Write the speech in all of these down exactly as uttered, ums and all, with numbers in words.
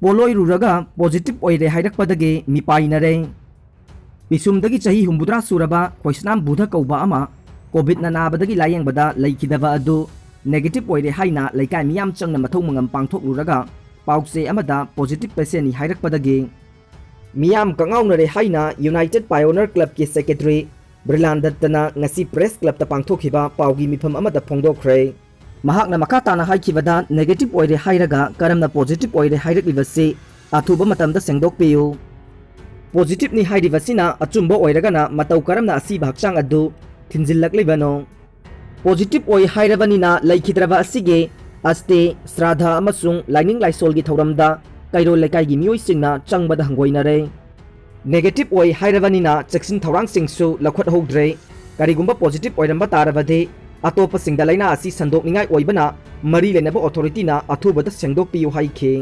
ꯄꯣꯠꯂꯣꯏꯔꯨꯔꯒ positive ꯑꯣꯏꯔꯦ ꯍꯥꯏꯔꯛꯄꯗꯒꯤ ꯃꯤꯄꯥꯏꯅꯔꯦ꯫ ꯄꯤꯁꯨꯝꯗꯒꯤ ꯆꯍꯤ ꯍꯨꯝꯐꯨꯇꯔꯥ ꯁꯨꯔꯕ ꯈꯣꯏꯁꯅꯥꯝ ꯕꯨꯙ ꯀꯧꯕ ꯑꯃ ꯀꯣꯚꯤꯗꯅ ꯅꯥꯕꯗꯒꯤ ꯂꯥꯌꯦꯡꯕꯗ ꯂꯩꯈꯤꯗꯕ ꯑꯗꯨ ꯅꯦꯒꯦꯇꯤꯚ ꯑꯣꯏꯔꯦ ꯍꯥꯏꯅ ꯂꯩꯀꯥꯏ ꯃꯤꯌꯥꯝ ꯆꯪꯅ ꯃꯊꯧ ꯃꯉꯝ ꯄꯥꯡꯊꯣꯛꯂꯨꯔꯒ ꯄꯥꯎꯆꯦ ꯑꯃꯗ ꯄꯣꯖꯤꯇꯤꯚ ꯄꯦꯁꯦꯟꯅꯤ ꯍꯥꯏꯔꯛꯄꯗꯒꯤ ꯃꯤꯌꯥꯝ ꯀꯉꯥꯎꯅꯔꯦ ꯍꯥꯏꯅ ꯌꯨꯅꯥꯏꯇꯦꯗ ꯄꯥꯏꯑꯣꯅꯔ ꯀ꯭ꯂꯕꯀꯤ ꯁꯦꯀ꯭ꯔꯦꯇꯔꯤ ꯕ꯭ꯔꯤꯂꯥꯟ ꯗꯠꯇꯅ ꯉꯁꯤ ꯄ꯭ꯔꯦꯁ ꯀ꯭ꯂꯕꯇ ꯄꯥꯡꯊꯣꯛꯈꯤꯕ ꯄꯥꯎꯒꯤ ꯃꯤꯐꯝ ꯑꯃꯗ ꯐꯣꯡꯗꯣꯛꯈ꯭ꯔꯦ꯫ ꯃꯍꯥꯛꯅ ꯃꯈꯥ ꯇꯥꯅ ꯍꯥꯏꯈꯤꯕꯗ, ꯅꯦꯒꯦꯇꯤꯚ ꯑꯣꯏꯔꯦ ꯍꯥꯏꯔꯒ ꯀꯔꯝꯅ ꯄꯣꯖꯤꯇꯤꯚ ꯑꯣꯏꯔꯦ ꯍꯥꯏꯔꯛꯂꯤꯕꯁꯤ ꯑꯊꯨꯕ ꯃꯇꯝꯗ ꯁꯦꯡꯗꯣꯛꯄꯤꯌꯨ꯫ ꯄꯣꯖꯤꯇꯤꯚꯅꯤ ꯍꯥꯏꯔꯤꯕꯁꯤꯅ ꯑꯆꯨꯝꯕ ꯑꯣꯏꯔꯒꯅ ꯃꯇꯧ ꯀꯔꯝꯅ ꯑꯁꯤꯕ ꯍꯛꯆꯥꯡ ꯑꯗꯨ ꯊꯤꯟꯖꯤꯜꯂꯛꯂꯤꯕꯅꯣ? ꯄꯣꯖꯤꯇꯤꯚ ꯑꯣꯏ ꯍꯥꯏꯔꯕꯅꯤꯅ ꯂꯩꯈꯤꯗ꯭ꯔꯕ ꯑꯁꯤꯒꯤ ꯑꯁꯇꯦ, ꯁ꯭ꯔꯥꯙ ꯑꯃꯁꯨꯡ ꯂꯥꯏꯅꯤꯡ ꯂꯥꯏꯁꯣꯜꯒꯤ ꯊꯧꯔꯝꯗ ꯀꯩꯔꯣꯜ ꯂꯩꯀꯥꯏꯒꯤ ꯃꯤꯑꯣꯏꯁꯤꯡꯅ ꯆꯪꯕꯗ ꯍꯪꯒꯣꯏꯅꯔꯦ꯫ ꯅꯦꯒꯦꯇꯤꯚ ꯑꯣꯏ ꯍꯥꯏꯔꯕꯅꯤꯅ ꯆꯦꯛꯁꯤꯟ ꯊꯧꯔꯥꯡꯁꯤꯡꯁꯨ ꯂꯧꯈꯠꯍꯧꯗ꯭ꯔꯦ꯫ ꯀꯔꯤꯒꯨꯝꯕ ꯄꯣꯖꯤꯇꯤꯚ ꯑꯣꯏꯔꯝꯕ ꯇꯥꯔꯕꯗꯤ ꯑꯇꯣꯞꯄꯁꯤꯡꯗ ꯂꯥꯏꯅꯥ ꯑꯁꯤ ꯁꯟꯗꯣꯛꯅꯤꯡꯉꯥꯏ ꯑꯣꯏꯕꯅ ꯃꯔꯤ ꯂꯩꯅꯕ ꯑꯣꯊꯣꯔꯤꯇꯤꯅ ꯑꯊꯨꯕꯗ ꯁꯦꯡꯗꯣꯛꯄꯤꯌꯨ ꯍꯥꯏꯈꯤ꯫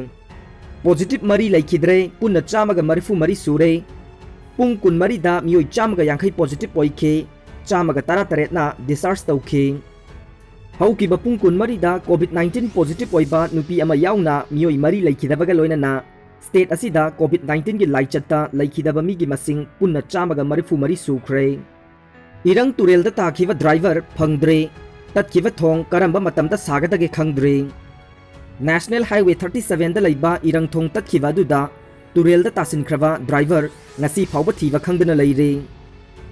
ꯄꯣꯖꯤꯇꯤꯚ ꯃꯔꯤ ꯂꯩꯈꯤꯗ꯭ꯔꯦ, ꯄꯨꯟꯅ ꯆꯥꯝꯃꯒ ꯃꯔꯤꯐꯨ ꯃꯔꯤ ꯁꯨꯔꯦ꯫ ꯄꯨꯡ ꯀꯨꯟꯃꯔꯤꯗ ꯃꯤꯑꯣꯏ ꯆꯥꯝꯃꯒ ꯌꯥꯡꯈꯩ ꯄꯣꯖꯤꯇꯤꯚ ꯑꯣꯏꯈꯤ, ꯆꯥꯝꯃꯒ ꯇꯔꯥꯇꯔꯦꯠꯅ ꯗꯤꯁꯆꯥꯔꯖ ꯇꯧꯈꯤ꯫ ꯍꯧꯈꯤꯕ ꯄꯨꯡ ꯀꯨꯟꯃꯔꯤꯗ ꯀꯣꯚꯤꯗ ꯅꯥꯏꯟꯇꯤꯟ ꯄꯣꯖꯤꯇꯤꯚ ꯑꯣꯏꯕ ꯅꯨꯄꯤ ꯑꯃ ꯌꯥꯎꯅ ꯃꯤꯑꯣꯏ ꯃꯔꯤ ꯂꯩꯈꯤꯗꯕꯒ ꯂꯣꯏꯅꯅ ꯁ꯭ꯇꯦꯠ ꯑꯁꯤꯗ ꯀꯣꯚꯤꯗ ꯅꯥꯏꯟꯇꯤꯟꯒꯤ ꯂꯥꯏꯆꯠꯇ ꯂꯩꯈꯤꯗꯕ ꯃꯤꯒꯤ ꯃꯁꯤꯡ ꯄꯨꯟꯅ ꯆꯥꯝꯃꯒ ꯃꯔꯤꯐꯨ ꯃꯔꯤ ꯁꯨꯈ꯭ꯔꯦ꯫ ꯏꯔꯪ ꯇꯨꯔꯦꯜꯗ ꯇꯥꯈꯤꯕ ꯗ꯭ꯔꯥꯏꯚꯔ ꯐꯪꯗ꯭ꯔꯦ꯫ ꯇꯠꯈꯤꯕ ꯊꯣꯡ ꯀꯔꯝꯕ ꯃꯇꯝꯗ ꯁꯥꯒꯗꯒꯦ ꯈꯪꯗ꯭ꯔꯦ꯫ ꯅꯦꯁꯅꯦꯜ ꯍꯥꯏꯋꯦ ꯊꯥꯔꯇꯤ ꯁꯚꯦꯟꯗ ꯂꯩꯕ ꯏꯔꯪ ꯊꯣꯡ ꯇꯠꯈꯤꯕ ꯑꯗꯨꯗ ꯇꯨꯔꯦꯜꯗ ꯇꯥꯁꯤꯟꯈ꯭ꯔꯕ ꯗ꯭ꯔꯥꯏꯚꯔ ꯉꯁꯤ ꯐꯥꯎꯕ ꯊꯤꯕ ꯈꯪꯗꯅ ꯂꯩꯔꯦ꯫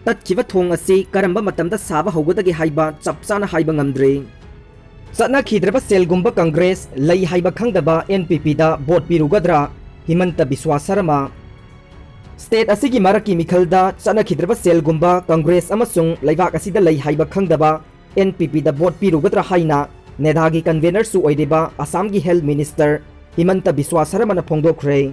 ꯇꯠꯈꯤꯕ ꯊꯣꯡ ꯑꯁꯤ ꯀꯔꯝꯕ ꯃꯇꯝꯗ ꯁꯥꯕ ꯍꯧꯒꯗꯒꯦ ꯍꯥꯏꯕ ꯆꯞ ꯆꯥꯅ ꯍꯥꯏꯕ ꯉꯝꯗ꯭ꯔꯦ꯫ ꯆꯠꯅꯈꯤꯗ꯭ꯔꯕ ꯁꯦꯜꯒꯨꯝꯕ ꯀꯪꯒ꯭ꯔꯦꯁ ꯂꯩ ꯍꯥꯏꯕ ꯈꯪꯗꯕ ꯑꯦꯟ ꯄꯤ ꯄꯤꯗ ꯚꯣꯠ ꯄꯤꯔꯨꯒꯗ꯭ꯔꯥ? ꯍꯤꯃꯟꯇ ꯕꯤꯁ꯭ꯋꯥ ꯁꯔꯃ꯫ ꯁ꯭ꯇꯦꯠ ꯑꯁꯤꯒꯤ ꯃꯔꯛꯀꯤ ꯃꯤꯈꯜꯗ ꯆꯠꯅꯈꯤꯗ꯭ꯔꯕ ꯁꯦꯜꯒꯨꯝꯕ ꯀꯪꯒ꯭ꯔꯦꯁ ꯑꯃꯁꯨꯡ ꯂꯩꯕꯥꯛ ꯑꯁꯤꯗ ꯂꯩ ꯍꯥꯏꯕ ꯈꯪꯗꯕ ꯑꯦꯟ ꯄꯤ ꯄꯤꯗ ꯚꯣꯠ ꯄꯤꯔꯨꯒꯗ꯭ꯔꯥ ꯍꯥꯏꯅ ꯅꯦꯗꯥꯒꯤ ꯀꯟꯚꯦꯅꯔꯁꯨ ꯑꯣꯏꯔꯤꯕ ꯑꯁꯥꯝꯒꯤ ꯍꯦꯜꯊ ꯃꯤꯅꯤꯁꯇꯔ ꯍꯤꯃꯟꯇ ꯕꯤꯁ꯭ꯋꯥ ꯁꯔꯃꯅ ꯐꯣꯡꯗꯣꯛꯈ꯭ꯔꯦ꯫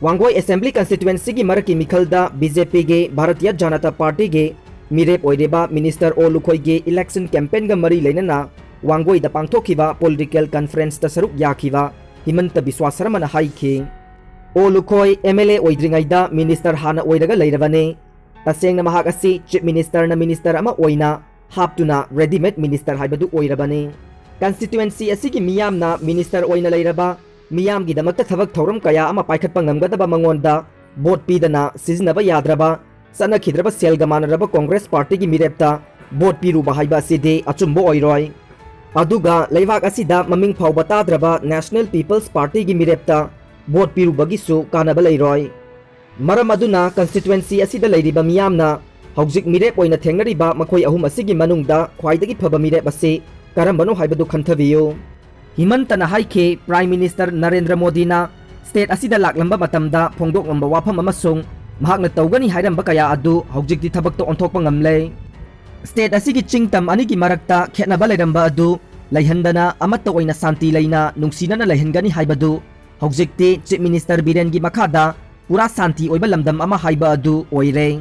ꯋꯥꯡꯒꯣꯏ ꯑꯦꯁꯦꯝꯕ꯭ꯂꯤ ꯀꯟꯁꯇꯤꯇ꯭ꯋꯦꯟꯁꯤꯒꯤ ꯃꯔꯛꯀꯤ ꯃꯤꯈꯜꯗ ꯕꯤ ꯖꯦ ꯄꯤꯒꯤ ꯚꯥꯔꯇꯤꯌ ꯖꯅꯇꯥ ꯄꯥꯔꯇꯤꯒꯤ ꯃꯤꯔꯦꯞ ꯑꯣꯏꯔꯤꯕ ꯃꯤꯅꯤꯁꯇꯔ ꯑꯣ ꯂꯨꯈꯣꯏꯒꯤ ꯏꯂꯦꯛꯁꯟ ꯀꯦꯝꯄꯦꯟꯒ ꯃꯔꯤ ꯂꯩꯅꯅ ꯋꯥꯡꯒꯣꯏꯗ ꯄꯥꯡꯊꯣꯛꯈꯤꯕ ꯄꯣꯂꯤꯇꯤꯀꯦꯜ ꯀꯟꯐꯔꯦꯟꯁꯇ ꯁꯔꯨꯛ ꯌꯥꯈꯤꯕ ꯍꯤꯃꯟꯇ ꯕꯤꯁ꯭ꯋꯥ ꯁꯔꯃꯅ ꯍꯥꯏꯈꯤ꯫ ꯑꯣ ꯂꯨꯈꯣꯏ ꯑꯦꯝ ꯑꯦꯜ ꯑꯦ ꯑꯣꯏꯗ꯭ꯔꯤꯉꯩꯗ ꯃꯤꯅꯤꯁꯇꯔ ꯍꯥꯟꯅ ꯑꯣꯏꯔꯒ ꯂꯩꯔꯕꯅꯤ꯫ ꯇꯁꯦꯡꯅ ꯃꯍꯥꯛ ꯑꯁꯤ ꯆꯤꯐ ꯃꯤꯅꯤꯁꯇꯔꯅ ꯃꯤꯅꯤꯁꯇꯔ ꯑꯃ ꯑꯣꯏꯅ ꯍꯥꯞꯇꯨꯅ ꯔꯦꯗꯤꯃꯦꯗ ꯃꯤꯅꯤꯁꯇꯔ ꯍꯥꯏꯕꯗꯨ ꯑꯣꯏꯔꯕꯅꯤ꯫ ꯀꯟꯁꯇꯤꯇ꯭ꯋꯦꯟꯁꯤ ꯑꯁꯤꯒꯤ ꯃꯤꯌꯥꯝꯅ ꯃꯤꯅꯤꯁꯇꯔ ꯑꯣꯏꯅ ꯂꯩꯔꯕ ꯃꯤꯌꯥꯝꯒꯤꯗꯃꯛꯇ ꯊꯕꯛ ꯊꯧꯔꯝ ꯀꯌꯥ ꯑꯃ ꯄꯥꯏꯈꯠꯄ ꯉꯝꯒꯗꯕ ꯃꯉꯣꯟꯗ ꯚꯣꯠ ꯄꯤꯗꯅ ꯁꯤꯖꯤꯟꯅꯕ ꯌꯥꯗ꯭ꯔꯕ, ꯆꯠꯅꯈꯤꯗ꯭ꯔꯕ ꯁꯦꯜꯒ ꯃꯥꯟꯅꯔꯕ ꯀꯣꯡꯒ꯭ꯔꯦꯁ ꯄꯥꯔꯇꯤꯒꯤ ꯃꯤꯔꯦꯞꯇ ꯚꯣꯠ ꯄꯤꯔꯨꯕ ꯍꯥꯏꯕ ꯑꯁꯤꯗꯤ ꯑꯆꯨꯝꯕ ꯑꯣꯏꯔꯣꯏ꯫ ꯑꯗꯨꯒ ꯂꯩꯕꯥꯛ ꯑꯁꯤꯗ ꯃꯃꯤꯡ ꯐꯥꯎꯕ ꯇꯥꯗ꯭ꯔꯕ National People's Partyꯒꯤ ꯃꯤꯔꯦꯞꯇ ꯚꯣꯠ ꯄꯤꯔꯨꯕꯒꯤꯁꯨ ꯀꯥꯟꯅꯕ ꯂꯩꯔꯣꯏ꯫ ꯃꯔꯝ ꯑꯗꯨꯅ constituency ꯑꯁꯤꯗ ꯂꯩꯔꯤꯕ ꯃꯤꯌꯥꯝꯅ ꯍꯧꯖꯤꯛ ꯃꯤꯔꯦꯞ ꯑꯣꯏꯅ ꯊꯦꯡꯅꯔꯤꯕ ꯃꯈꯣꯏ ꯑꯍꯨꯝ ꯑꯁꯤꯒꯤ ꯃꯅꯨꯡꯗ ꯈ꯭ꯋꯥꯏꯗꯒꯤ ꯐꯕ ꯃꯤꯔꯦꯞ ꯑꯁꯤ ꯀꯔꯝꯕꯅꯣ ꯍꯥꯏꯕꯗꯨ ꯈꯟꯊꯕꯤꯌꯨ꯫ ꯍꯤꯃꯟꯇꯅ ꯍꯥꯏꯈꯤ, Prime Minister ꯅꯔꯦꯟꯗ꯭ꯔ ꯃꯣꯗꯤꯅ state ꯑꯁꯤꯗ ꯂꯥꯛꯂꯝꯕ ꯃꯇꯝꯗ ꯐꯣꯡꯗꯣꯛꯂꯝꯕ ꯋꯥꯐꯝ ꯑꯃꯁꯨꯡ ꯃꯍꯥꯛꯅ ꯇꯧꯒꯅꯤ ꯍꯥꯏꯔꯝꯕ ꯀꯌꯥ ꯑꯗꯨ ꯍꯧꯖꯤꯛꯇꯤ ꯊꯕꯛꯇ ꯑꯣꯟꯊꯣꯛꯄ ꯉꯝꯂꯦ꯫ State ꯑꯁꯤꯒꯤ ꯆꯤꯡ ꯇꯝ ꯑꯅꯤꯒꯤ ꯃꯔꯛꯇ ꯈꯦꯠꯅꯕ ꯂꯩꯔꯝꯕ ꯑꯗꯨ ꯂꯩꯍꯟꯗꯅ ꯑꯃꯠꯇ ꯑꯣꯏꯅ ꯁꯥꯟꯇꯤ ꯂꯩꯅ ꯅꯨꯡꯁꯤꯅꯅ ꯂꯩꯍꯟꯒꯅꯤ ꯍꯥꯏꯕꯗꯨ ꯍꯧꯖꯤꯛꯇꯤ Chief Minister ꯕꯤꯔꯦꯟꯒꯤ ꯃꯈꯥꯗ ꯄꯨꯔꯥ ꯁꯥꯟꯇꯤ ꯑꯣꯏꯕ ꯂꯝꯗꯝ ꯑꯃ ꯍꯥꯏꯕ ꯑꯗꯨ ꯑꯣꯏꯔꯦ꯫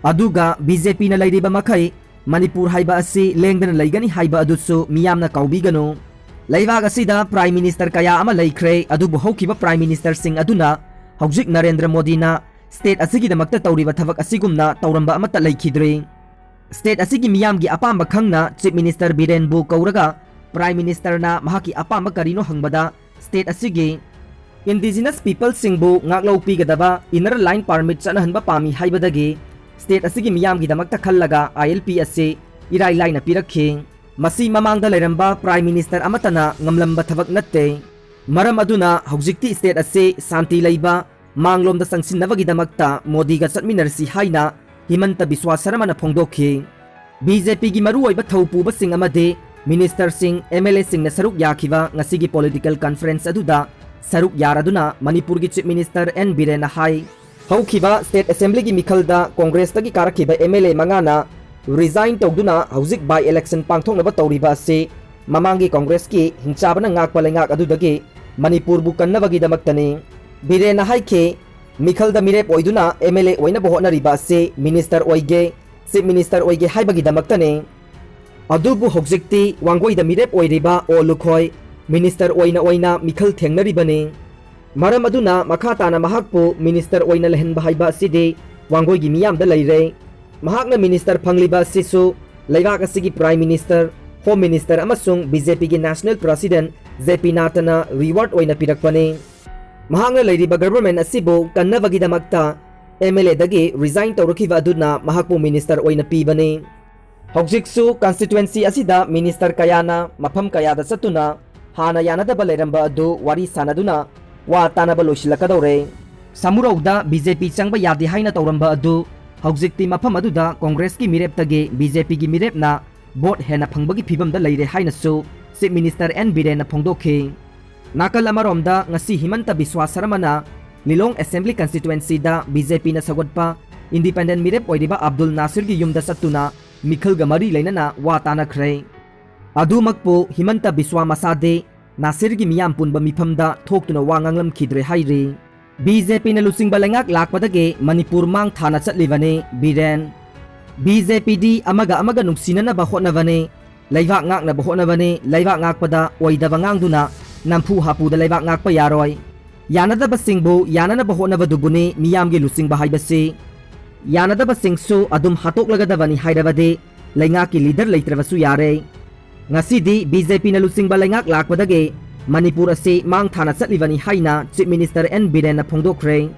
ꯑꯗꯨꯒ BJPꯅ ꯂꯩꯔꯤꯕ ꯃꯈꯩ ꯃꯅꯤꯄꯨꯔ ꯍꯥꯏꯕ ꯑꯁꯤ ꯂꯦꯡꯗꯅ ꯂꯩꯒꯅꯤ ꯍꯥꯏꯕ ꯑꯗꯨꯁꯨ ꯃꯤꯌꯥꯝꯅ ꯀꯥꯎꯕꯤꯒꯅꯨ꯫ ꯂꯩꯕꯥꯛ ꯑꯁꯤꯗ Prime Minister ꯀꯌꯥ ꯑꯃ ꯂꯩꯈ꯭ꯔꯦ, ꯑꯗꯨꯕꯨ ꯍꯧꯈꯤꯕ Prime Ministerꯁꯤꯡ ꯑꯗꯨꯅ ꯍꯧꯖꯤꯛ ꯅꯔꯦꯟꯗ꯭ꯔ ꯃꯣꯗꯤꯅ state ꯑꯁꯤꯒꯤꯗꯃꯛꯇ ꯇꯧꯔꯤꯕ ꯊꯕꯛ ꯑꯁꯤꯒꯨꯝꯅ ꯇꯧꯔꯝꯕ ꯑꯃꯠꯇ ꯂꯩꯈꯤꯗ꯭ꯔꯤ꯫ State ꯑꯁꯤꯒꯤ ꯃꯤꯌꯥꯝꯒꯤ ꯑꯄꯥꯝꯕ ꯈꯪꯅ Chief Minister ꯕꯤꯔꯦꯟꯕꯨ ꯀꯧꯔꯒ Prime Ministerꯅ ꯃꯍꯥꯛꯀꯤ ꯑꯄꯥꯝꯕ ꯀꯔꯤꯅꯣ ꯍꯪꯕꯗ state ꯑꯁꯤꯒꯤ Indigenous peopleꯁꯤꯡꯕꯨ ꯉꯥꯛꯂꯧ ꯄꯤꯒꯗꯕ Inner Line Permit ꯆꯠꯅꯍꯟꯕ ꯄꯥꯝꯃꯤ ꯍꯥꯏꯕꯗꯒꯤ state ꯑꯁꯤꯒꯤ ꯃꯤꯌꯥꯝꯒꯤꯗꯃꯛꯇ ꯈꯜꯂꯒ ILP ꯑꯁꯤ ꯏꯔꯥꯏ ꯂꯥꯏꯅ ꯄꯤꯔꯛꯈꯤ꯫ ꯃꯁꯤ ꯃꯃꯥꯡꯗ ꯂꯩꯔꯝꯕ Prime Minister ꯑꯃꯠꯇꯅ ꯉꯝꯂꯝꯕ ꯊꯕꯛ ꯅꯠꯇꯦ꯫ ꯃꯔꯝ ꯑꯗꯨꯅ ꯍꯧꯖꯤꯛꯇꯤ state ꯑꯁꯤ ꯁꯥꯟꯇꯤ ꯂꯩꯕ ꯃꯥꯡꯂꯣꯝꯗ ꯆꯪꯁꯤꯟꯅꯕꯒꯤꯗꯃꯛꯇ ꯃꯣꯗꯤꯒ ꯆꯠꯃꯤꯟꯅꯔꯁꯤ ꯍꯥꯏꯅ ꯍꯤꯃꯟꯇ ꯕꯤꯁ꯭ꯋꯥ ꯁꯔꯃꯅ ꯐꯣꯡꯗꯣꯛꯈꯤ꯫ BJPꯒꯤ ꯃꯔꯨꯑꯣꯏꯕ ꯊꯧ ꯄꯨꯕꯁꯤꯡ ꯑꯃꯗꯤ Ministerꯁꯤꯡ, MLAꯁꯤꯡꯅ ꯁꯔꯨꯛ ꯌꯥꯈꯤꯕ ꯉꯁꯤꯒꯤ political conference ꯑꯗꯨꯗ ꯁꯔꯨꯛ ꯌꯥꯔꯗꯨꯅ ꯃꯅꯤꯄꯨꯔꯒꯤ Chief Minister ꯑꯦꯟ ꯕꯤꯔꯦꯟꯅ ꯍꯥꯏ, ꯍꯧꯈꯤꯕ State Assemblyꯒꯤ ꯃꯤꯈꯜꯗ Congressꯇꯒꯤ ꯀꯥꯔꯛꯈꯤꯕ MLA ꯃꯉꯥꯅ resign ꯇꯧꯗꯨꯅ ꯍꯧꯖꯤꯛ by election ꯄꯥꯡꯊꯣꯛꯅꯕ ꯇꯧꯔꯤꯕ ꯑꯁꯤ ꯃꯃꯥꯡꯒꯤ Congressꯀꯤ ꯍꯤꯡꯆꯥꯕꯅ ꯉꯥꯛꯄ ꯂꯩꯉꯥꯛ ꯑꯗꯨꯗꯒꯤ ꯃꯅꯤꯄꯨꯔꯕꯨ ꯀꯟꯅꯕꯒꯤꯗꯃꯛꯇꯅꯤ꯫ ꯕꯤꯔꯦꯟꯅ ꯍꯥꯏꯈꯤ, ꯃꯤꯈꯜꯗ ꯃꯤꯔꯦꯞ ꯑꯣꯏꯗꯨꯅ MLA ꯑꯣꯏꯅꯕ ꯍꯣꯠꯅꯔꯤꯕ ꯑꯁꯤ Minister ꯑꯣꯏꯒꯦ, Chief Minister ꯑꯣꯏꯒꯦ ꯍꯥꯏꯕꯒꯤꯗꯃꯛꯇꯅꯤ꯫ ꯑꯗꯨꯕꯨ ꯍꯧꯖꯤꯛꯇꯤ ꯋꯥꯡꯒꯣꯏꯗ ꯃꯤꯔꯦꯞ ꯑꯣꯏꯔꯤꯕ ꯑꯣ ꯂꯨꯈꯣꯏ Minister ꯑꯣꯏꯅ ꯑꯣꯏꯅ ꯃꯤꯈꯜ ꯊꯦꯡꯅꯔꯤꯕꯅꯤ꯫ ꯃꯔꯝ ꯑꯗꯨꯅ ꯃꯈꯥ ꯇꯥꯅ ꯃꯍꯥꯛꯄꯨ Minister ꯑꯣꯏꯅ ꯂꯩꯍꯟꯕ ꯍꯥꯏꯕ ꯑꯁꯤꯗꯤ ꯋꯥꯡꯒꯣꯏꯒꯤ ꯃꯤꯌꯥꯝꯗ ꯂꯩꯔꯦ꯫ ꯃꯍꯥꯛꯅ Minister ꯐꯪꯂꯤꯕ ꯑꯁꯤꯁꯨ ꯂꯩꯕꯥꯛ ꯑꯁꯤꯒꯤ Prime Minister Home Minister ꯑꯃꯁꯨꯡ BJPꯒꯤ National President JP Naddꯥꯅ reward ꯑꯣꯏꯅ ꯄꯤꯔꯛꯄꯅꯤ꯫ ꯃꯍꯥꯛꯅ ꯂꯩꯔꯤꯕ government ꯑꯁꯤꯕꯨ ꯀꯟꯅꯕꯒꯤꯗꯃꯛꯇ MLAꯗꯒꯤ resign ꯇꯧꯔꯛꯈꯤꯕ ꯑꯗꯨꯅ ꯃꯍꯥꯛꯄꯨ minister ꯑꯣꯏꯅ ꯄꯤꯕꯅꯤ꯫ ꯍꯧꯖꯤꯛꯁꯨ constituency ꯑꯁꯤꯗ minister ꯀꯌꯥꯅ ꯃꯐꯝ ꯀꯌꯥꯗ ꯆꯠꯇꯨꯅ ꯍꯥꯟꯅ ꯌꯥꯅꯗꯕ ꯂꯩꯔꯝꯕ ꯑꯗꯨ ꯋꯥꯔꯤ ꯁꯥꯟꯅꯗꯨꯅ ꯋꯥ ꯇꯥꯅꯕ ꯂꯣꯏꯁꯤꯜꯂꯛꯀꯗꯧꯔꯦ꯫ ꯁꯃꯨꯔꯧꯗ BJP ꯆꯪꯕ ꯌꯥꯗꯦ ꯍꯥꯏꯅ ꯇꯧꯔꯝꯕ ꯑꯗꯨ ꯍꯧꯖꯤꯛꯇꯤ ꯃꯐꯝ ꯑꯗꯨꯗ Congressꯀꯤ ꯃꯤꯔꯦꯞꯇꯒꯤ BJPꯒꯤ ꯃꯤꯔꯦꯞꯅ vote ꯍꯦꯟꯅ ꯐꯪꯕꯒꯤ ꯐꯤꯕꯝꯗ ꯂꯩꯔꯦ ꯍꯥꯏꯅꯁꯨ Chief Minister N ꯕꯤꯔꯦꯟꯅ ꯐꯣꯡꯗꯣꯛꯈꯤ꯫ ꯅꯥꯀꯜ ꯑꯃꯔꯣꯝꯗ ꯉꯁꯤ ꯍꯤꯃꯟꯇ ꯕꯤꯁ꯭ꯋꯥ ꯁꯔꯃꯅ ꯂꯤꯂꯣꯡ Assembly Constituencyꯗ BJPꯅ ꯁꯧꯒꯠꯄ independent ꯃꯤꯔꯦꯞ ꯑꯣꯏꯔꯤꯕ ꯑꯕꯗꯨꯜ ꯅꯥꯁꯤꯔꯒꯤ ꯌꯨꯝꯗ ꯆꯠꯇꯨꯅ ꯃꯤꯈꯜꯒ ꯃꯔꯤ ꯂꯩꯅꯅ ꯋꯥ ꯇꯥꯅꯈ꯭ꯔꯦ꯫ ꯑꯗꯨꯃꯛꯄꯨ ꯍꯤꯃꯟꯇ ꯕꯤꯁ꯭ꯋꯥ ꯃꯁꯥꯗꯤ ꯅꯥꯁꯤꯔꯒꯤ ꯃꯤꯌꯥꯝ ꯄꯨꯟꯕ ꯃꯤꯐꯝꯗ ꯊꯣꯛꯇꯨꯅ ꯋꯥ ꯉꯥꯡꯂꯝꯈꯤꯗ꯭ꯔꯦ ꯍꯥꯏꯔꯤ꯫ BJPꯅ ꯂꯨꯆꯤꯡꯕ ꯂꯩꯉꯥꯛ ꯂꯥꯛꯄꯗꯒꯤ ꯃꯅꯤꯄꯨꯔ ꯃꯥꯡ ꯊꯥꯅ ꯆꯠꯂꯤꯕꯅꯤ ꯕꯤꯔꯦꯟ꯫ BJPꯗꯤ ꯑꯃꯒ ꯑꯃꯒ ꯅꯨꯡꯁꯤꯅꯅꯕ ꯍꯣꯠꯅꯕꯅꯤ, ꯂꯩꯕꯥꯛ ꯉꯥꯛꯅꯕ ꯍꯣꯠꯅꯕꯅꯤ, ꯂꯩꯕꯥꯛ ꯉꯥꯛꯄꯗ ꯑꯣꯏꯗꯕ ꯉꯥꯡꯗꯨꯅ ꯅꯝꯐꯨ ꯍꯥꯄꯨꯗ ꯂꯩꯕꯥꯛ ꯉꯥꯛꯄ ꯌꯥꯔꯣꯏ꯫ ꯌꯥꯅꯗꯕꯁꯤꯡꯕꯨ ꯌꯥꯅꯅꯕ ꯍꯣꯠꯅꯕꯗꯨꯕꯨꯅꯤ ꯃꯤꯌꯥꯝꯒꯤ ꯂꯨꯆꯤꯡꯕ ꯍꯥꯏꯕꯁꯤ꯫ ꯌꯥꯅꯗꯕꯁꯤꯡꯁꯨ ꯑꯗꯨꯝ ꯍꯥꯠꯇꯣꯛꯂꯒꯗꯕꯅꯤ ꯍꯥꯏꯔꯕꯗꯤ ꯂꯩꯉꯥꯛꯀꯤ leader ꯂꯩꯇ꯭ꯔꯕꯁꯨ ꯌꯥꯔꯦ꯫ ꯉꯁꯤꯗꯤ BJPꯅ ꯂꯨꯆꯤꯡꯕ ꯂꯩꯉꯥꯛ ꯂꯥꯛꯄꯗꯒꯤ ꯃꯅꯤꯄꯨꯔ ꯑꯁꯤ ꯃꯥꯡ ꯊꯥꯅ ꯆꯠꯂꯤꯕꯅꯤ ꯍꯥꯏꯅ Chief Minister N ꯕꯤꯔꯦꯟꯅ ꯐꯣꯡꯗꯣꯛꯈ꯭ꯔꯦ꯫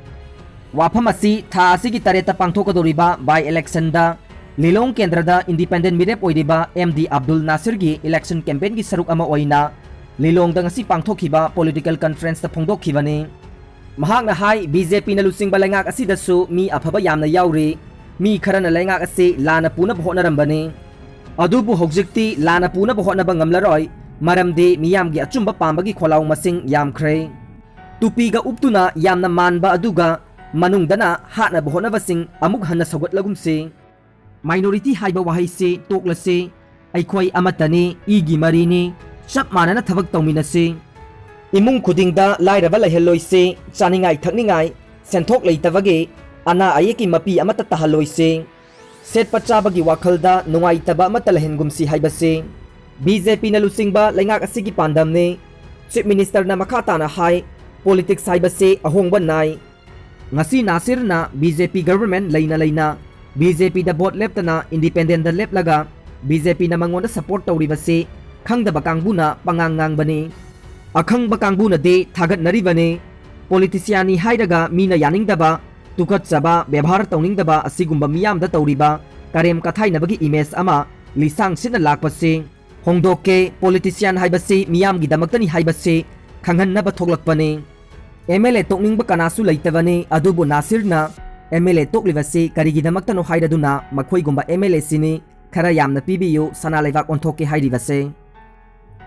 ꯋꯥꯐꯝ ꯑꯁꯤ ꯊꯥ ꯑꯁꯤꯒꯤ ꯇꯔꯦꯠꯇ ꯄꯥꯡꯊꯣꯛꯀꯗꯧꯔꯤꯕ by electionꯗ ꯂꯤꯂꯣꯡ ꯀꯦꯟꯗ꯭ꯔꯗ independent ꯃꯤꯔꯦꯞ ꯑꯣꯏꯔꯤꯕ M D ꯑꯕꯗꯨꯜ ꯅꯥꯁꯤꯔꯒꯤ election campaignꯒꯤ ꯁꯔꯨꯛ ꯑꯃ ꯑꯣꯏꯅ ꯂꯤꯂꯣꯡꯗ ꯉꯁꯤ ꯄꯥꯡꯊꯣꯛꯈꯤꯕ political conferenceꯇ ꯐꯣꯡꯗꯣꯛꯈꯤꯕꯅꯤ꯫ ꯃꯍꯥꯛꯅ ꯍꯥꯏ, BJPꯅ ꯂꯨꯆꯤꯡꯕ ꯂꯩꯉꯥꯛ ꯑꯁꯤꯗꯁꯨ ꯃꯤ ꯑꯐꯕ ꯌꯥꯝꯅ ꯌꯥꯎꯔꯤ꯫ ꯃꯤ ꯈꯔꯅ ꯂꯩꯉꯥꯛ ꯑꯁꯤ ꯂꯥꯟꯅ ꯄꯨꯅꯕ ꯍꯣꯠꯅꯔꯝꯕꯅꯤ꯫ ꯑꯗꯨꯕꯨ ꯍꯧꯖꯤꯛꯇꯤ ꯂꯥꯟꯅ ꯄꯨꯅꯕ ꯍꯣꯠꯅꯕ ꯉꯝꯂꯔꯣꯏ, ꯃꯔꯝꯗꯤ ꯃꯤꯌꯥꯝꯒꯤ ꯑꯆꯨꯝꯕ ꯄꯥꯝꯕꯒꯤ ꯈꯣꯜꯂꯥꯎ ꯃꯁꯤꯡ ꯌꯥꯝꯈ꯭ꯔꯦ꯫ ꯇꯨꯄꯤꯒ ꯎꯞꯇꯨꯅ ꯌꯥꯝꯅ ꯃꯥꯟꯕ ꯑꯗꯨꯒ ꯃꯅꯨꯡꯗꯅ ꯍꯥꯠꯅꯕ ꯍꯣꯠꯅꯕꯁꯤꯡ ꯑꯃꯨꯛ ꯍꯟꯅ ꯁꯧꯒꯠꯂꯒꯨꯝꯁꯤ꯫ Minority ꯍꯥꯏꯕ ꯋꯥꯍꯩꯁꯤ ꯇꯣꯛꯂꯁꯤ꯫ ꯑꯩꯈꯣꯏ ꯑꯃꯠꯇꯅꯤ, ꯏꯒꯤ ꯃꯔꯤꯅꯤ, ꯆꯞ ꯃꯥꯟꯅꯅ ꯊꯕꯛ ꯇꯧꯃꯤꯟꯅꯁꯤ꯫ ꯏꯃꯨꯡ ꯈꯨꯗꯤꯡꯗ ꯂꯥꯏꯔꯕ ꯂꯩꯍꯜꯂꯣꯏꯁꯤ, ꯆꯥꯅꯤꯡꯉꯥꯏ ꯊꯛꯅꯤꯡꯉꯥꯏ ꯁꯦꯟꯊꯣꯛ ꯂꯩꯇꯕꯒꯤ ꯑꯅꯥ ꯑꯌꯦꯛꯀꯤ ꯃꯄꯤ ꯑꯃꯠꯇ ꯇꯥꯍꯜꯂꯣꯏꯁꯤ꯫ ꯁꯦꯠꯄ ꯆꯥꯕꯒꯤ ꯋꯥꯈꯜꯗ ꯅꯨꯡꯉꯥꯏꯇꯕ ꯑꯃꯠꯇ ꯂꯩꯍꯟꯒꯨꯝꯁꯤ ꯍꯥꯏꯕꯁꯤ BJPꯅ ꯂꯨꯆꯤꯡꯕ ꯂꯩꯉꯥꯛ ꯑꯁꯤꯒꯤ ꯄꯥꯟꯗꯝꯅꯤ꯫ Chief Ministerꯅ ꯃꯈꯥ ꯇꯥꯅ ꯍꯥꯏ, politics ꯍꯥꯏꯕꯁꯤ ꯑꯍꯣꯡꯕ ꯅꯥꯏ꯫ ꯉꯁꯤ ꯅꯥꯁꯤꯔꯅ BJP government ꯂꯩꯅ ꯂꯩꯅ BJPꯗ vote ꯂꯦꯞꯇꯅ independentꯗ ꯂꯦꯞꯂꯒ ꯕꯤ ꯖꯦ ꯄꯤꯅ ꯃꯉꯣꯟꯗ support ꯇꯧꯔꯤꯕꯁꯤ ꯈꯪꯗꯕ ꯀꯥꯡꯕꯨꯅ ꯄꯉꯥꯡ ꯉꯥꯡꯕꯅꯤ꯫ ꯑꯈꯪꯕ ꯀꯥꯡꯕꯨꯅꯗꯤ ꯊꯥꯒꯠꯅꯔꯤꯕꯅꯤ꯫ Politicianꯅꯤ ꯍꯥꯏꯔꯒ ꯃꯤꯅ ꯌꯥꯅꯤꯡꯗꯕ, ꯇꯨꯀꯠꯆꯕ, ꯕꯦꯕꯥꯔ ꯇꯧꯅꯤꯡꯗꯕ ꯑꯁꯤꯒꯨꯝꯕ ꯃꯤꯌꯥꯝꯗ ꯇꯧꯔꯤꯕ ꯀꯔꯦꯝ ꯀꯊꯥꯏꯅꯕꯒꯤ image ꯑꯃ ꯂꯤꯁꯥꯡ ꯁꯤꯠꯅ ꯂꯥꯛꯄꯁꯤ ꯍꯣꯡꯗꯣꯛꯀꯦ꯫ Politician ꯍꯥꯏꯕꯁꯤ ꯃꯤꯌꯥꯝꯒꯤꯗꯃꯛꯇꯅꯤ ꯍꯥꯏꯕꯁꯤ ꯈꯪꯍꯟꯅꯕ ꯊꯣꯛꯂꯛꯄꯅꯤ꯫ ꯑꯦꯝ ꯑꯦꯜ ꯑꯦ ꯇꯣꯛꯅꯤꯡꯕ ꯀꯅꯥꯁꯨ ꯂꯩꯇꯕꯅꯤ, ꯑꯗꯨꯕꯨ ꯅꯥꯁꯤꯔꯅ ꯑꯦꯝ ꯑꯦꯜ ꯑꯦ ꯇꯣꯛꯂꯤꯕꯁꯤ ꯀꯔꯤꯒꯤꯗꯃꯛꯇꯅꯣ ꯍꯥꯏꯔꯗꯨꯅ ꯃꯈꯣꯏꯒꯨꯝꯕ ꯑꯦꯝ ꯑꯦꯜ ꯑꯦꯁꯤꯅꯤ ꯈꯔ ꯌꯥꯝꯅ ꯄꯤꯕꯤꯌꯨ, ꯁꯅꯥ ꯂꯩꯕꯥꯛ ꯑꯣꯟꯊꯣꯛꯀꯦ ꯍꯥꯏꯔꯤꯕꯁꯦ꯫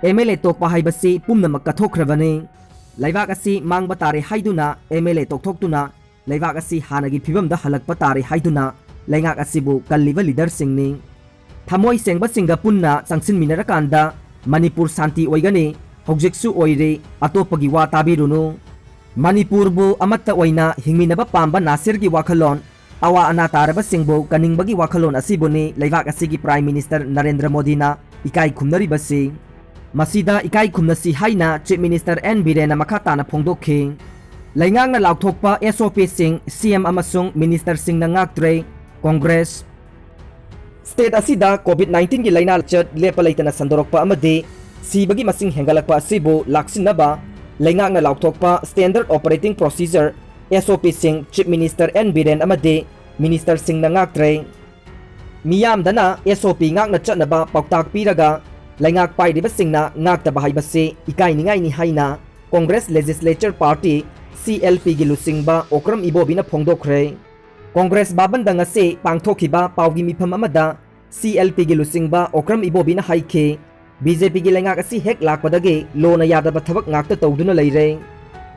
ꯑꯦꯝ ꯑꯦꯜ ꯑꯦ ꯇꯣꯛꯄ ꯍꯥꯏꯕꯁꯤ ꯄꯨꯝꯅꯃꯛ ꯀꯠꯊꯣꯛꯈ꯭ꯔꯕꯅꯤ꯫ ꯂꯩꯕꯥꯛ ꯑꯁꯤ ꯃꯥꯡꯕ ꯇꯥꯔꯦ ꯍꯥꯏꯗꯨꯅ ꯑꯦꯝ ꯑꯦꯜ ꯑꯦ ꯇꯣꯛꯊꯣꯛꯇꯨꯅ ꯂꯩꯕꯥꯛ ꯑꯁꯤ ꯍꯥꯟꯅꯒꯤ ꯐꯤꯕꯝꯗ ꯍꯜꯂꯛꯄ ꯇꯥꯔꯦ ꯍꯥꯏꯗꯨꯅ ꯂꯩꯉꯥꯛ ꯑꯁꯤꯕꯨ ꯀꯜꯂꯤꯕ ꯂꯤꯗꯔꯁꯤꯡꯅꯤ꯫ ꯊꯃꯣꯏ ꯁꯦꯡꯕꯁꯤꯡꯒ ꯄꯨꯟꯅ ꯆꯪꯁꯤꯟꯃꯤꯟꯅꯔꯀꯥꯟꯗ ꯃꯅꯤꯄꯨꯔ ꯁꯥꯟꯇꯤ ꯑꯣꯏꯒꯅꯤ, ꯍꯧꯖꯤꯛꯁꯨ ꯑꯣꯏꯔꯤ, ꯑꯇꯣꯞꯄꯒꯤ ꯋꯥ ꯇꯥꯕꯤꯔꯨꯅꯨ꯫ ꯃꯅꯤꯄꯨꯔꯕꯨ ꯑꯃꯠꯇ ꯑꯣꯏꯅ ꯍꯤꯡꯃꯤꯟꯅꯕ ꯄꯥꯝꯕ ꯅꯥꯁꯤꯔꯒꯤ ꯋꯥꯈꯜꯂꯣꯟ, ꯑꯋꯥ ꯑꯅꯥ ꯇꯥꯔꯕꯁꯤꯡꯕꯨ ꯀꯟꯅꯤꯡꯕꯒꯤ ꯋꯥꯈꯜꯂꯣꯟ ꯑꯁꯤꯕꯨꯅꯤ ꯂꯩꯕꯥꯛ ꯑꯁꯤꯒꯤ Prime Minister ꯅꯔꯦꯟꯗ꯭ꯔ ꯃꯣꯗꯤꯅ ꯏꯀꯥꯏ ꯈꯨꯝꯅꯔꯤꯕꯁꯤ꯫ ꯃꯁꯤꯗ ꯏꯀꯥꯏ ꯈꯨꯝꯅꯁꯤ ꯍꯥꯏꯅ Chief Minister ꯑꯦꯟ ꯕꯤꯔꯦꯟꯅ ꯃꯈꯥ ꯇꯥꯅ ꯐꯣꯡꯗꯣꯛꯈꯤ꯫ ꯂꯩꯉꯥꯛꯅ ꯂꯥꯎꯊꯣꯛꯄ S O Pꯁꯤꯡ C M ꯑꯃꯁꯨꯡ ministerꯁꯤꯡꯅ ꯉꯥꯛꯇ꯭ꯔꯦ꯫ Congress꯫ State ꯑꯁꯤꯗ COVID nineteenꯒꯤ ꯂꯥꯏꯅꯥ ꯂꯥꯏꯆꯠ ꯂꯦꯞꯄ ꯂꯩꯇꯅ ꯁꯟꯗꯣꯔꯛꯄ ꯑꯃꯗꯤ ꯁꯤꯕꯒꯤ ꯃꯁꯤꯡ ꯍꯦꯟꯒꯠꯂꯛꯄ ꯑꯁꯤꯕꯨ ꯂꯥꯛꯁꯤꯟꯅꯕ ꯂꯩꯉꯥꯛꯅ ꯂꯥꯎꯊꯣꯛꯄ Standard Operating Procedure, S O Pꯁꯤꯡ Chief Minister ꯑꯦꯟ ꯕꯤꯔꯦꯟ ꯑꯃꯗꯤ ministerꯁꯤꯡꯅ ꯉꯥꯛꯇ꯭ꯔꯦ꯫ ꯃꯤꯌꯥꯝꯗꯅ S O P ꯉꯥꯛꯅ ꯆꯠꯅꯕ ꯄꯥꯎꯇꯥꯛ ꯄꯤꯔꯒ ꯂꯩꯉꯥꯛ ꯄꯥꯏꯔꯤꯕꯁꯤꯡꯅ ꯉꯥꯛꯇꯕ ꯍꯥꯏꯕꯁꯤ ꯏꯀꯥꯏꯅꯤꯡꯉꯥꯏꯅꯤ ꯍꯥꯏꯅ Congress Legislature Party, C L Pꯒꯤ ꯂꯨꯆꯤꯡꯕ ꯑꯣꯀ꯭ꯔꯝ ꯏꯕꯣꯕꯤꯅ ꯐꯣꯡꯗꯣꯛꯈ꯭ꯔꯦ꯫ Congress ꯚꯕꯟꯗ ꯉꯁꯤ ꯄꯥꯡꯊꯣꯛꯈꯤꯕ ꯄꯥꯎꯒꯤ ꯃꯤꯐꯝ ꯑꯃꯗ C L Pꯒꯤ ꯂꯨꯆꯤꯡꯕ ꯑꯣꯀ꯭ꯔꯝ ꯏꯕꯣꯕꯤꯅ ꯍꯥꯏꯈꯤ, B J Pꯒꯤ ꯂꯩꯉꯥꯛ ꯑꯁꯤ ꯍꯦꯛ ꯂꯥꯛꯄꯗꯒꯤ ꯂꯣꯅ ꯌꯥꯗꯕ ꯊꯕꯛ ꯉꯥꯛꯇ ꯇꯧꯗꯨꯅ ꯂꯩꯔꯦ꯫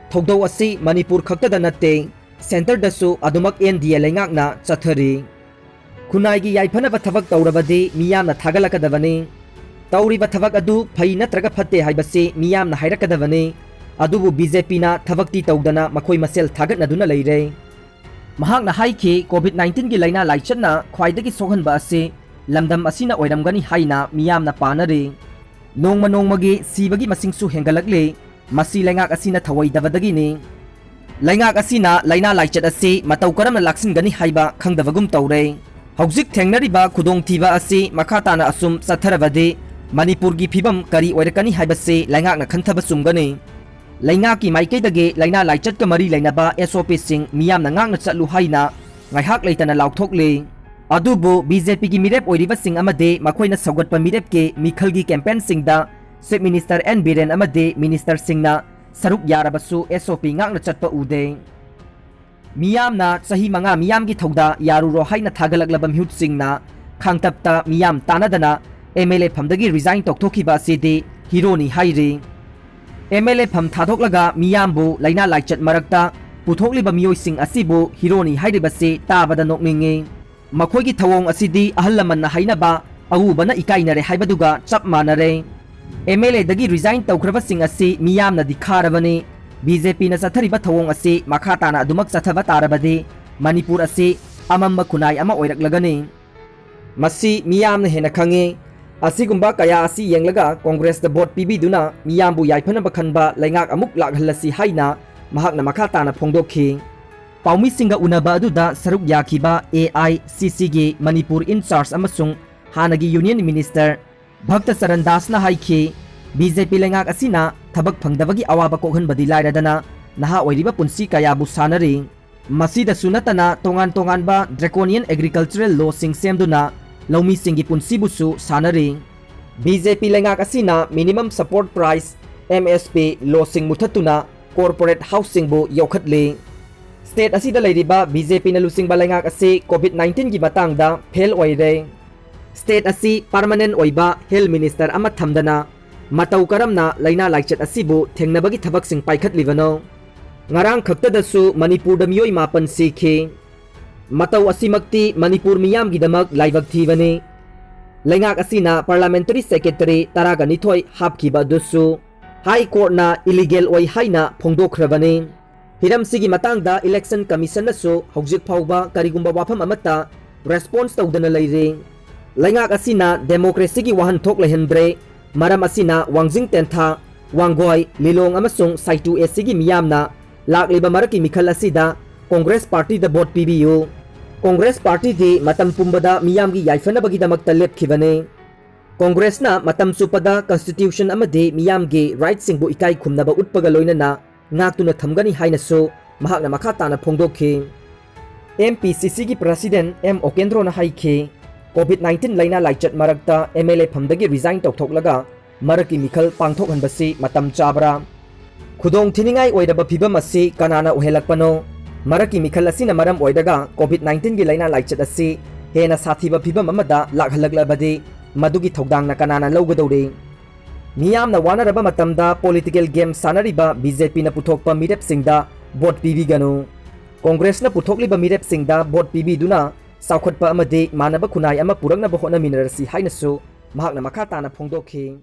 ꯊꯧꯗꯧ ꯑꯁꯤ ꯃꯅꯤꯄꯨꯔ ꯈꯛꯇꯗ ꯅꯠꯇꯦ, centreꯗꯁꯨ ꯑꯗꯨꯃꯛ N D A ꯂꯩꯉꯥꯛꯅ ꯆꯠꯊꯔꯤ꯫ ꯈꯨꯟꯅꯥꯏꯒꯤ ꯌꯥꯏꯐꯅꯕ ꯊꯕꯛ ꯇꯧꯔꯕꯗꯤ ꯃꯤꯌꯥꯝꯅ ꯊꯥꯒꯠꯂꯛꯀꯗꯕꯅꯤ꯫ ꯇꯧꯔꯤꯕ ꯊꯕꯛ ꯑꯗꯨ ꯐꯩ ꯅꯠꯇ꯭ꯔꯒ ꯐꯠꯇꯦ ꯍꯥꯏꯕꯁꯤ ꯃꯤꯌꯥꯝꯅ ꯍꯥꯏꯔꯛꯀꯗꯕꯅꯤ꯫ ꯑꯗꯨꯕꯨ B J Pꯅ ꯊꯕꯛꯇꯤ ꯇꯧꯗꯅ ꯃꯈꯣꯏ ꯃꯁꯦꯜ ꯊꯥꯒꯠꯅꯗꯨꯅ ꯂꯩꯔꯦ꯫ ꯃꯍꯥꯛꯅ ꯍꯥꯏꯈꯤ, COVID nineteenꯒꯤ ꯂꯥꯏꯅꯥ ꯂꯥꯏꯆꯠꯅ ꯈ꯭ꯋꯥꯏꯗꯒꯤ ꯁꯣꯛꯍꯟꯕ ꯑꯁꯤ ꯂꯝꯗꯝ ꯑꯁꯤꯅ ꯑꯣꯏꯔꯝꯒꯅꯤ ꯍꯥꯏꯅ ꯃꯤꯌꯥꯝꯅ ꯄꯥꯅꯔꯤ꯫ ꯅꯣꯡꯃ ꯅꯣꯡꯃꯒꯤ ꯁꯤꯕꯒꯤ ꯃꯁꯤꯡꯁꯨ ꯍꯦꯟꯒꯠꯂꯛꯂꯤ꯫ ꯃꯁꯤ ꯂꯩꯉꯥꯛ ꯑꯁꯤꯅ ꯊꯧꯑꯣꯏꯗꯕꯗꯒꯤꯅꯤ꯫ ꯂꯩꯉꯥꯛ ꯑꯁꯤꯅ ꯂꯥꯏꯅꯥ ꯂꯥꯏꯆꯠ ꯑꯁꯤ ꯃꯇꯧ ꯀꯔꯝꯅ ꯂꯥꯛꯁꯤꯟꯒꯅꯤ ꯍꯥꯏꯕ ꯈꯪꯗꯕꯒꯨꯝ ꯇꯧꯔꯦ꯫ ꯍꯧꯖꯤꯛ ꯊꯦꯡꯅꯔꯤꯕ ꯈꯨꯗꯣꯡꯊꯤꯕ ꯑꯁꯤ ꯃꯈꯥ ꯇꯥꯅ ꯑꯁꯨꯝ ꯆꯠꯊꯔꯕꯗꯤ ꯃꯅꯤꯄꯨꯔꯒꯤ ꯐꯤꯕꯝ ꯀꯔꯤ ꯑꯣꯏꯔꯛꯀꯅꯤ ꯍꯥꯏꯕꯁꯤ ꯂꯩꯉꯥꯛꯅ ꯈꯟꯊꯕ ꯆꯨꯝꯒꯅꯤ꯫ ꯂꯩꯉꯥꯛꯀꯤ ꯃꯥꯏꯀꯩꯗꯒꯤ ꯂꯥꯏꯅꯥ ꯂꯥꯏꯆꯠꯀ ꯃꯔꯤ ꯂꯩꯅꯕ S O P ꯁꯤꯡ ꯃꯤꯌꯥꯝꯅ ꯉꯥꯛꯅ ꯆꯠꯂꯨ ꯍꯥꯏꯅ ꯉꯥꯏꯍꯥꯛ ꯂꯩꯇꯅ ꯂꯥꯎꯊꯣꯛꯂꯤ꯫ ꯑꯗꯨꯕꯨ B J P ꯒꯤ ꯃꯤꯔꯦꯞ ꯑꯣꯏꯔꯤꯕꯁꯤꯡ ꯑꯃꯗꯤ ꯃꯈꯣꯏꯅ ꯁꯧꯒꯠꯄ ꯃꯤꯔꯦꯞꯀꯤ ꯃꯤꯈꯜꯒꯤ campaign ꯁꯤꯡꯗ Chief Minister N ꯕꯤꯔꯦꯟ ꯑꯃꯗꯤ minister ꯁꯤꯡꯅ ꯁꯔꯨꯛ ꯌꯥꯔꯕꯁꯨ S O P ꯉꯥꯛꯅ ꯆꯠꯄ ꯎꯗꯦ꯫ ꯃꯤꯌꯥꯝꯅ ꯆꯍꯤ ꯃꯉꯥ ꯃꯤꯌꯥꯝꯒꯤ ꯊꯧꯗꯥ ꯌꯥꯔꯨꯔꯣ ꯍꯥꯏꯅ ꯊꯥꯒꯠꯂꯛꯂꯕ ꯃꯤꯍꯨꯠꯁꯤꯡꯅ ꯈꯥꯡꯇꯞꯇ ꯃꯤꯌꯥꯝ ꯇꯥꯟꯅꯗꯅ M L A ꯐꯝꯗꯒꯤ resign ꯇꯧꯊꯣꯛꯈꯤꯕ ꯑꯁꯤꯗꯤ heroꯅꯤ ꯍꯥꯏꯔꯤ꯫ M L A ꯐꯝ ꯊꯥꯗꯣꯛꯂꯒ ꯃꯤꯌꯥꯝꯕꯨ ꯂꯥꯏꯅꯥ ꯂꯥꯏꯆꯠ ꯃꯔꯛꯇ ꯄꯨꯊꯣꯛꯂꯤꯕ ꯃꯤꯑꯣꯏꯁꯤꯡ ꯑꯁꯤꯕꯨ heroꯅꯤ ꯍꯥꯏꯔꯤꯕꯁꯤ ꯇꯥꯕꯗ ꯅꯣꯛꯅꯤꯡꯉꯤ꯫ ꯃꯈꯣꯏꯒꯤ ꯊꯧꯑꯣꯡ ꯑꯁꯤꯗꯤ ꯑꯍꯜ ꯂꯃꯟꯅ ꯍꯥꯏꯅꯕ "ꯑꯎꯕꯅ ꯏꯀꯥꯏꯅꯔꯦ" ꯍꯥꯏꯕꯗꯨꯒ ꯆꯞ ꯃꯥꯟꯅꯔꯦ꯫ M L A ꯗꯒꯤ resign ꯇꯧꯈ꯭ꯔꯕꯁꯤꯡ ꯑꯁꯤ ꯃꯤꯌꯥꯝꯅꯗꯤ ꯈꯥꯔꯕꯅꯤ꯫ B J P ꯅ ꯆꯠꯊꯔꯤꯕ ꯊꯧꯑꯣꯡ ꯑꯁꯤ ꯃꯈꯥ ꯇꯥꯅ ꯑꯗꯨꯃꯛ ꯆꯠꯊꯕ ꯇꯥꯔꯕꯗꯤ ꯃꯅꯤꯄꯨꯔ ꯑꯁꯤ ꯑꯃꯝꯕ ꯈꯨꯟꯅꯥꯏ ꯑꯃ ꯑꯣꯏꯔꯛꯂꯒꯅꯤ꯫ ꯃꯁꯤ ꯃꯤꯌꯥꯝꯅ ꯍꯦꯟꯅ ꯈꯪꯉꯤ꯫ ꯑꯁꯤꯒꯨꯝꯕ ꯀꯌꯥ ꯑꯁꯤ ꯌꯦꯡꯂꯒ ꯀꯣꯡꯒ꯭ꯔꯦꯁꯇ vote ꯄꯤꯕꯤꯗꯨꯅ ꯃꯤꯌꯥꯝꯕꯨ ꯌꯥꯏꯐꯅꯕ ꯈꯟꯕ ꯂꯩꯉꯥꯛ ꯑꯃꯨꯛ ꯂꯥꯛꯍꯜꯂꯁꯤ ꯍꯥꯏꯅ ꯃꯍꯥꯛꯅ ꯃꯈꯥ ꯇꯥꯅ ꯐꯣꯡꯗꯣꯛꯈꯤ꯫ ꯄꯥꯎꯃꯤꯁꯤꯡꯒ ꯎꯅꯕ ꯑꯗꯨꯗ ꯁꯔꯨꯛ ꯌꯥꯈꯤꯕ A I C C ꯒꯤ ꯃꯅꯤꯄꯨꯔ in charge ꯑꯃꯁꯨꯡ ꯍꯥꯟꯅꯒꯤ Union Minister ꯚꯛꯇ ꯆꯔꯟ ꯗꯥꯁꯅ ꯍꯥꯏꯈꯤ, B J P ꯂꯩꯉꯥꯛ ꯑꯁꯤꯅ ꯊꯕꯛ ꯐꯪꯗꯕꯒꯤ ꯑꯋꯥꯕ ꯀꯣꯛꯍꯟꯕꯗꯤ ꯂꯥꯏꯔꯗꯅ ꯅꯍꯥ ꯑꯣꯏꯔꯤꯕ ꯄꯨꯟꯁꯤ ꯀꯌꯥꯕꯨ ꯁꯥꯟꯅꯔꯤ꯫ ꯃꯁꯤꯗꯁꯨ ꯅꯠꯇꯅ ꯇꯣꯉꯥꯟ ꯇꯣꯉꯥꯟꯕ draconian agricultural law ꯁꯤꯡ ꯁꯦꯝꯗꯨꯅ ꯂꯧꯃꯤꯁꯤꯡꯒꯤ ꯄꯨꯟꯁꯤꯕꯨꯁꯨ ꯁꯥꯟꯅꯔꯤ꯫ B J P ꯂꯩꯉꯥꯛ ꯑꯁꯤꯅ minimum support price, M S P, law ꯁꯤꯡ ꯃꯨꯊꯠꯇꯨꯅ corporate house ꯁꯤꯡꯕꯨ ꯌꯣꯛꯈꯠꯂꯤ꯫ State ꯑꯁꯤꯗ ꯂꯩꯔꯤꯕ B J P ꯅ ꯂꯨꯆꯤꯡꯕ ꯂꯩꯉꯥꯛ ꯑꯁꯤ COVID nineteen ꯒꯤ ꯃꯇꯥꯡꯗ fail ꯑꯣꯏꯔꯦ꯫ State ꯑꯁꯤ permanent ꯑꯣꯏꯕ health minister ꯑꯃ ꯊꯝꯗꯅ ꯃꯇꯧ ꯀꯔꯝꯅ ꯂꯥꯏꯅꯥ ꯂꯥꯏꯆꯠ ꯑꯁꯤꯕꯨ ꯊꯦꯡꯅꯕꯒꯤ ꯊꯕꯛꯁꯤꯡ ꯄꯥꯏꯈꯠꯂꯤꯕꯅꯣ? ꯉꯔꯥꯡ ꯈꯛꯇꯗꯁꯨ ꯃꯅꯤꯄꯨꯔꯗ ꯃꯤꯑꯣꯏ ꯃꯥꯄꯟ ꯁꯤꯈꯤ꯫ ꯃꯇꯧ ꯑꯁꯤꯃꯛꯇꯤ ꯃꯅꯤꯄꯨꯔ ꯃꯤꯌꯥꯝꯒꯤꯗꯃꯛ ꯂꯥꯏꯕꯛ ꯊꯤꯕꯅꯤ꯫ ꯂꯩꯉꯥꯛ ꯑꯁꯤꯅ parliamentary secretary ꯇꯔꯥꯒ ꯅꯤꯊꯣꯏ ꯍꯥꯞꯈꯤꯕ ꯑꯗꯨꯁꯨ High Court ꯅ illegal ꯑꯣꯏ ꯍꯥꯏꯅ ꯐꯣꯡꯗꯣꯛꯈ꯭ꯔꯕꯅꯤ꯫ ꯍꯤꯔꯝꯁꯤꯒꯤ ꯃꯇꯥꯡꯗ Election Commission ꯅꯁꯨ ꯍꯧꯖꯤꯛ ꯐꯥꯎꯕ ꯀꯔꯤꯒꯨꯝꯕ ꯋꯥꯐꯝ ꯑꯃꯠꯇ response ꯇꯧꯗꯅ ꯂꯩꯔꯤ꯫ ꯂꯩꯉꯥꯛ ꯑꯁꯤꯅ democracy ꯒꯤ ꯋꯥꯍꯟꯊꯣꯛ ꯂꯩꯍꯟꯗ꯭ꯔꯦ꯫ ꯃꯔꯝ ꯑꯁꯤꯅ ꯋꯥꯡꯖꯤꯡ ꯇꯦꯟꯊꯥ, ꯋꯥꯡꯒꯣꯏ, ꯂꯤꯂꯣꯡ ꯑꯃꯁꯨꯡ ꯁꯥꯏꯇꯨ A C ꯒꯤ ꯃꯤꯌꯥꯝꯅ ꯂꯥꯛꯂꯤꯕ ꯃꯔꯛꯀꯤ ꯃꯤꯈꯜ ꯑꯁꯤꯗ Congress party ꯗ vote ꯄꯤꯕꯤꯌꯨ꯫ ꯀꯣꯡꯒ꯭ꯔꯦꯁ ꯄꯥꯔꯇꯤꯗꯤ ꯃꯇꯝ ꯄꯨꯝꯕꯗ ꯃꯤꯌꯥꯝꯒꯤ ꯌꯥꯏꯐꯅꯕꯒꯤꯗꯃꯛꯇ ꯂꯦꯞꯈꯤꯕꯅꯤ꯫ ꯀꯣꯡꯒ꯭ꯔꯦꯁꯅ ꯃꯇꯝ ꯆꯨꯞꯄꯗ ꯀꯟꯁꯇꯤꯇ꯭ꯌꯨꯁꯟ ꯑꯃꯗꯤ ꯃꯤꯌꯥꯝꯒꯤ ꯔꯥꯏꯠꯁꯤꯡꯕꯨ ꯏꯀꯥꯏ ꯈꯨꯝꯅꯕ ꯎꯠꯄꯒ ꯂꯣꯏꯅꯅ ꯉꯥꯛꯇꯨꯅ ꯊꯝꯒꯅꯤ ꯍꯥꯏꯅꯁꯨ ꯃꯍꯥꯛꯅ ꯃꯈꯥ ꯇꯥꯅ ꯐꯣꯡꯗꯣꯛꯈꯤ꯫ ꯑꯦꯝ ꯄꯤ ꯁꯤ ꯁꯤꯒꯤ ꯄ꯭ꯔꯁꯤꯗꯦꯟ ꯑꯦꯝ ꯑꯣꯀꯦꯟꯗ꯭ꯔꯣꯅ ꯍꯥꯏꯈꯤ, ꯀꯣꯚꯤꯗ ꯅꯥꯏꯟꯇꯤꯟ ꯂꯥꯏꯅꯥ ꯂꯥꯏꯆꯠ ꯃꯔꯛꯇ ꯑꯦꯝ ꯑꯦꯜ ꯑꯦ ꯐꯝꯗꯒꯤ ꯔꯤꯖꯥꯏꯟ ꯇꯧꯊꯣꯛꯂꯒ ꯃꯔꯛꯀꯤ ꯃꯤꯈꯜ ꯄꯥꯡꯊꯣꯛꯍꯟꯕꯁꯤ ꯃꯇꯝ ꯆꯥꯕ꯭ꯔꯥ? ꯈꯨꯗꯣꯡ ꯊꯤꯅꯤꯡꯉꯥꯏ ꯑꯣꯏꯔꯕ ꯐꯤꯕꯝ ꯑꯁꯤ ꯀꯅꯥꯅ ꯑꯣꯏꯍꯜꯂꯛꯄꯅꯣ? ꯃꯔꯛꯀꯤ ꯃꯤꯈꯜ ꯑꯁꯤꯅ ꯃꯔꯝ ꯑꯣꯏꯔꯒ ꯀꯣꯚꯤꯗ ꯅꯥꯏꯟꯇꯤꯟꯒꯤ ꯂꯥꯏꯅꯥ ꯂꯥꯏꯆꯠ ꯑꯁꯤ ꯍꯦꯟꯅ ꯁꯥꯊꯤꯕ ꯐꯤꯕꯝ ꯑꯃꯗ ꯂꯥꯛꯍꯜꯂꯛꯂꯕꯗꯤ ꯃꯗꯨꯒꯤ ꯊꯧꯗꯥꯡꯅ ꯀꯅꯥꯅ ꯂꯧꯒꯗꯧꯔꯤ? ꯃꯤꯌꯥꯝꯅ ꯋꯥꯅꯔꯕ ꯃꯇꯝꯗ ꯄꯣꯂꯤꯇꯤꯀꯦꯜ ꯒꯦꯝ ꯁꯥꯟꯅꯔꯤꯕ ꯕꯤ ꯖꯦ ꯄꯤꯅ ꯄꯨꯊꯣꯛꯄ ꯃꯤꯔꯦꯞꯁꯤꯡꯗ ꯚꯣꯠ ꯄꯤꯕꯤꯒꯅꯨ꯫ ꯀꯣꯡꯒ꯭ꯔꯦꯁꯅ ꯄꯨꯊꯣꯛꯂꯤꯕ ꯃꯤꯔꯦꯞꯁꯤꯡꯗ ꯚꯣꯠ ꯄꯤꯕꯤꯗꯨꯅ ꯆꯥꯎꯈꯠꯄ ꯑꯃꯗꯤ ꯃꯥꯟꯅꯕ ꯈꯨꯟꯅꯥꯏ ꯑꯃ ꯄꯨꯔꯛꯅꯕ ꯍꯣꯠꯅꯃꯤꯟꯅꯔꯁꯤ ꯍꯥꯏꯅꯁꯨ ꯃꯍꯥꯛꯅ ꯃꯈꯥ ꯇꯥꯅ ꯐꯣꯡꯗꯣꯛꯈꯤ꯫